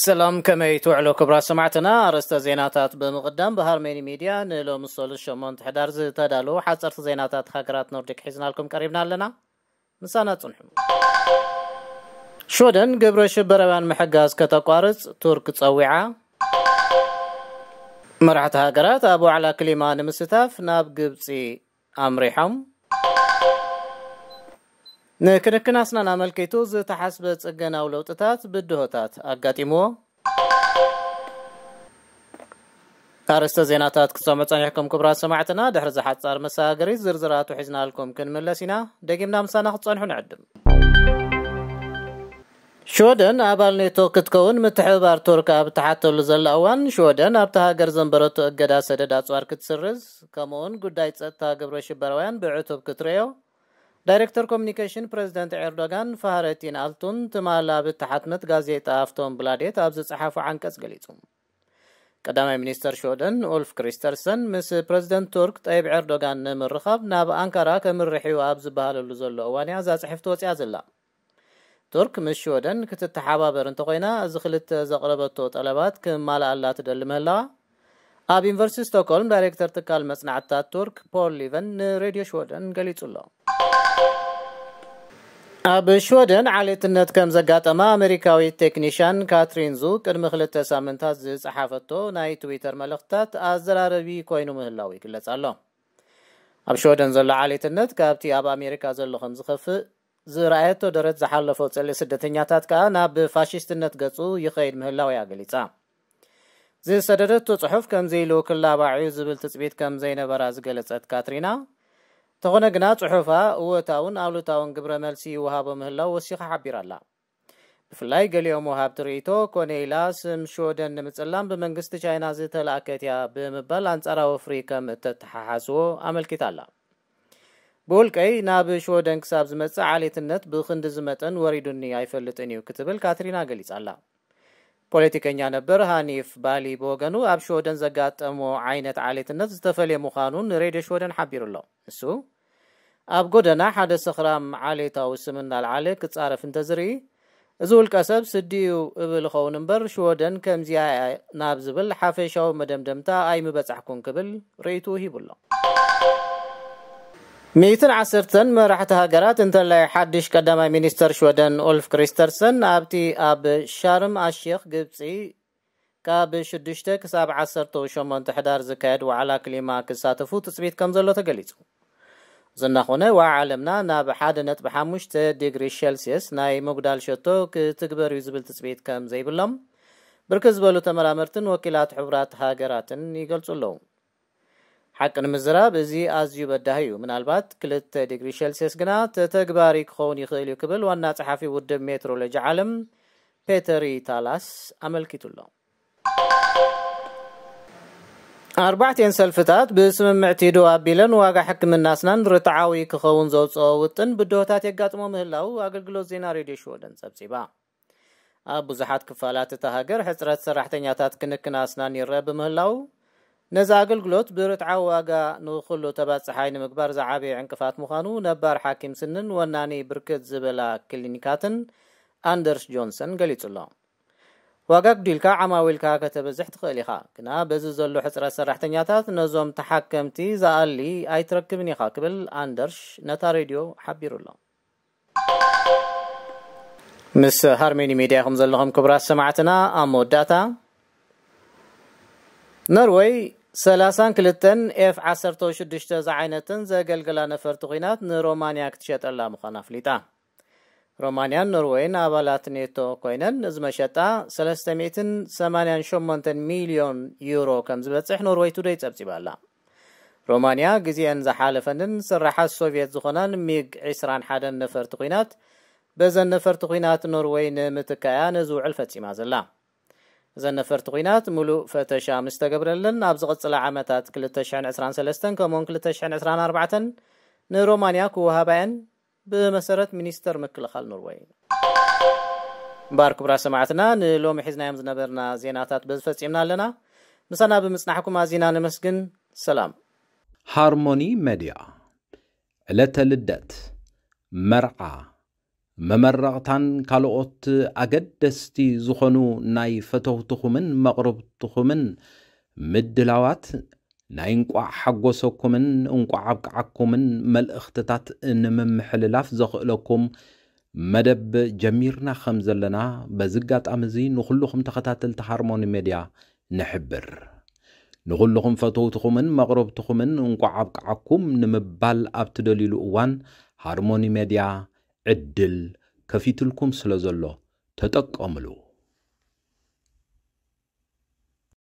ሰላም፣ ከመይ ትውዕሉ ክቡራት ሰማዕትና? ኣርእስተ ዜናታት ብምቕዳም፣ ብሃርመኒ ሚድያ ንሎሚ ሰሉስ ሸሞንተ ሕዳር ዝተዳለዉ ሓፀርቲ ዜናታት ሃገራት ኖርዲክ ሒዝናልኩም ቀሪብና ኣለና። ምሳና ጽንሑ። ሽወደን ግብረ ሽበራውያን ምሕጋዝ ከተቋርጽ ቱርክ ጸዊዓ። መራሕቲ ሃገራት ኣብ ዋዕላ ክሊማ ንምስታፍ ናብ ግብጺ ኣምሪሖም። ንክንክን ኣስናን ኣመልኪቱ ዝተሓስበ ጽገናዊ ለውጥታት ብድሆታት ኣጋጢምዎ። ኣርእስተ ዜናታት ክትሰምዑ ጸኒሕኩም ክቡራት ሰማዕትና። ድሕሪ ዝሓጻር መሰጋገሪት ዝርዝራቱ ሒዝናልኩም ክንምለስ ኢና። ደጊምና ምሳና ክትጸንሑ ንዕድም። ሽወደን ኣባል ኔቶ ክትከውን ምትሕብባር ቱርክ ኣብ እትሓተሉ ዘላ እዋን፣ ሽወደን ኣብታ ሃገር ዘንበረቶ እገዳ ሰደድ ኣጽዋር ክትስርዝ፣ ከምኡውን ጉዳይ ጸጥታ ግብረ ሽበራውያን ብዕቱብ ክትርእዮ፣ ዳይሬክተር ኮሚኒኬሽን ፕረዚደንት ኤርዶጋን ፋህረቲን ኣልቱን ትማል ኣብ እተሓትመት ጋዜጣ ኣፍቶን ብላዴት ኣብ ዝጸሓፎ ዓንቀጽ ገሊጹ። ቀዳማይ ሚኒስተር ሽወደን ኡልፍ ክሪስተርሰን ምስ ፕረዚደንት ቱርክ ጠይብ ኤርዶጋን ንምርኻብ ናብ ኣንካራ ከምርሕ እዩ ኣብ ዝበሃለሉ ዘሎ እዋን እያ እዛ ጽሕፍቲ ወጺኣ ዘላ። ቱርክ ምስ ሽወደን ክትተሓባበር እንተኾይና፣ እዚ ክልተ ዘቕረበቶ ጠለባት ክማልኣላ ትደሊ ምህላዋ ኣብ ዩኒቨርሲቲ ስቶክሆልም ዳይሬክተር ትካል መጽናዕትታት ቱርክ ፖል ሊቨን ንሬድዮ ሽወደን ገሊጹ ኣሎ። ኣብ ሽወደን ዓሌትነት ከም ዘጋጠማ ኣሜሪካዊት ቴክኒሻን ካትሪን ዙ ቅድሚ ክልተ ሳምንታት ዝጸሓፈቶ ናይ ትዊተር መልእኽትታት ኣዘራረቢ ኮይኑ ምህላው ይግለጽ ኣሎ። ኣብ ሽወደን ዘሎ ዓሌትነት ካብቲ ኣብ ኣሜሪካ ዘሎ ከም ዝኸፍእ ዝረኣየቶ ደረት ዝሓለፎ ጽልኢ ስደተኛታት ከኣ ናብ ፋሽስትነት ገጹ ይኸይድ ምህላው እያ ገሊጻ። ዝሰደደቶ ጽሑፍ ከምዚ ኢሉ ክላባዕ እዩ ዝብል ትጽቢት ከም ዘይነበራ ዝገለጸት ካትሪና፣ እንተኾነ ግና ጽሑፋ እወታውን ኣሉታውን ግብረ መልሲ ይወሃቦ ምህላው ወሲኻ ሓቢራ ኣላ። ብፍላይ ገሊኦም ወሃብቲ ርእይቶ ኮነ ኢላ ስም ሽወደን ንምጽላም ብመንግስቲ ቻይና ዝተላእከት እያ ብምባል ኣንጻራዊ ፍሪ ከም እተተሓሓዝዎ ኣመልኪታ ኣላ። ብውልቀይ ናብ ሽወደን ክሳብ ዝመጽእ ዓሌትነት ብኽንድዚ መጠን ወሪዱኒ ኣይፈልጥን እዩ ክትብል ካትሪና ገሊጻ ኣላ። ፖለቲከኛ ነበር ሃኒፍ ባሊ ብወገኑ ኣብ ሽወደን ዘጋጠሞ ዓይነት ዓሌትነት ዝተፈልየ ምዃኑ ንሬድዮ ሽወደን ሓቢሩ ኣሎ። እሱ ኣብ ጎደና ሓደ ሰኽራም ዓሌታዊ ስም እናልዓለ ክጻረፍ እንተዝርኢ፣ እዚ ውልቀ ሰብ ስዲ እዩ እብል እኸውን እምበር ሽወደን ከምዚኣ እያ ናብ ዝብል ሓፈሻዊ መደምደምታ ኣይምበጻሕኩን ክብል ርእይትኡ ሂቡ ኣሎ። ሚእትን ዓሰርተን መራሕቲ ሃገራት እንተላይ ሓድሽ ቀዳማይ ሚኒስተር ሽወደን ኡልፍ ክሪስተርሰን ኣብቲ ኣብ ሻርም ኣሼክ ግብጺ ካብ ሽዱሽተ ክሳብ ዓሰርተ ሸሞንተ ሕዳር ዝካየድ ዋዕላ ክሊማ ክሳተፉ ትጽቢት ከም ዘሎ ተገሊጹ። ዝናኾነ ዋዓ ዓለምና ናብ ሓደ ነጥቢ ሓሙሽተ ዲግሪ ሸልሲየስ ናይ ምጉዳል ሸቶ ክትግበር እዩ ዝብል ትጽቢት ከም ዘይብሎም ብርክት ዝበሉ ተመራመርትን ወኪላት ሕቡራት ሃገራትን ይገልጹ ኣለዉ። ሓቂ ንምዝራብ እዚ ኣዝዩ በዳሂ እዩ። ምናልባት ክልተ ዲግሪ ሸልሲየስ ግና ተተግባሪ ክኸውን ይኽእል እዩ ክብል ዋና ጸሓፊ ውድብ ሜትሮሎጂ ዓለም ፔተሪ ታላስ ኣመልኪቱ ኣሎ። ኣርባዕቲኤን ሰልፍታት ብስምምዕ ቲዶ ኣቢለን ዋጋ ሕክምና ኣስናን ርትዓዊ ክኸውን ዘውፅኦ ውጥን ብድሆታት የጋጥሞ ምህላው ኣገልግሎት ዜና ሬድዮ ሽወደን ጸብጺባ። ኣብ ብዙሓት ክፋላት እታ ሃገር ሕፅረት ሰራሕተኛታት ክንክን ኣስናን ይረአ ብምህላው፣ ነዚ ኣገልግሎት ብርትዓዊ ዋጋ ንኹሉ ተባፅሓይ ንምግባር ዝዓበየ ዕንቅፋት ምዃኑ ነባር ሓኪም ስንን ወናኒ ብርክት ዝበላ ክሊኒካትን ኣንደርስ ጆንሰን ገሊጹ ኣሎ። ዋጋ ኣጉዲልካ ዓማዊልካ ከተበዝሕ ትኽእል ኢኻ፣ ግና በዚ ዘሎ ሕጽረት ሰራሕተኛታት ነዞም ተሓከምቲ ዝኣሊ ኣይትረክብን ኢኻ ክብል ኣንደርሽ ነታ ሬድዮ ሓቢሩ ኣሎ። ምስ ሃርሜኒ ሚድያ ኢኹም ዘለኹም ክቡራት ሰማዕትና። ኣብ መወዳእታ፣ ኖርወይ ሰላሳን ክልተን ኤፍ ዓሰርተ ሽዱሽተ ዝዓይነትን ዘገልግላ ነፈርቲ ኲናት ንሮማንያ ክትሸጠላ ምዃና ኣፍሊጣ። ሮማንያን ኖርወይን ኣባላት ኔቶ ኮይነን፣ እዚ መሸጣ ሰለስተ ሚእትን ሰማንያን ሸሞንተን ሚልዮን ዩሮ ከም ዝበጽሕ ኖርወይ ቱደይ ጸብጺባ ኣላ። ሮማንያ ግዜአን ዝሓለፈንን ስራሓት ሶቭየት ዝኾናን ሚግ ዕስራን ሓደን ነፈርቲ ኲናት፣ በዘን ነፈርቲ ኲናት ኖርወይ ንምትካእያ ነዚ ውዕል ፈጺማ ዘላ። እዘን ነፈርቲ ኲናት ምሉእ ፈተሻ ምስ ተገብረለን፣ ኣብ ዝቕጽላ ዓመታት ክልተ ሽሕን ዕስራን ሰለስተን ከምኡውን ክልተ ሽሕን ዕስራን ኣርባዕተን ንሮማንያ ክወሃባ እየን፣ ብመሰረት ሚኒስተር ምክልኻል ኖርወይ። እምበኣር ክቡራት ሰማዕትና፣ ንሎሚ ሒዝናዮም ዝነበርና ዜናታት በዚ ፈጺምና ኣለና። ምሳና ብምጽናሕኩም ኣዚና ነመስግን። ሰላም። ሃርሞኒ መድያ፣ ዕለተ ልደት፣ መርዓ፣ መመረቕታን ካልኦት ኣገደስቲ ዝኾኑ ናይ ፈተውትኹምን መቕርብትኹምን ምድላዋት ናይ እንቋዕ ሓጎሰኩምን እንቋዕ ኣብቅዓኩምን መልእኽትታት ንምምሕልላፍ ዘኽእለኩም መደብ ጀሚርና ከም ዘለና በዚ ኣጋጣሚ እዚ ንኹልኹም ተኸታተልቲ ሃርሞኒ ሜድያ ንሕብር። ንኹልኹም ፈተውትኹምን መቕረብትኹምን እንቋዕ ኣብቅዓኩም ንምባል ኣብ ትደልዩሉ እዋን ሃርሞኒ ሜድያ ዕድል ከፊትልኩም ስለ ዘሎ ተጠቀምሉ።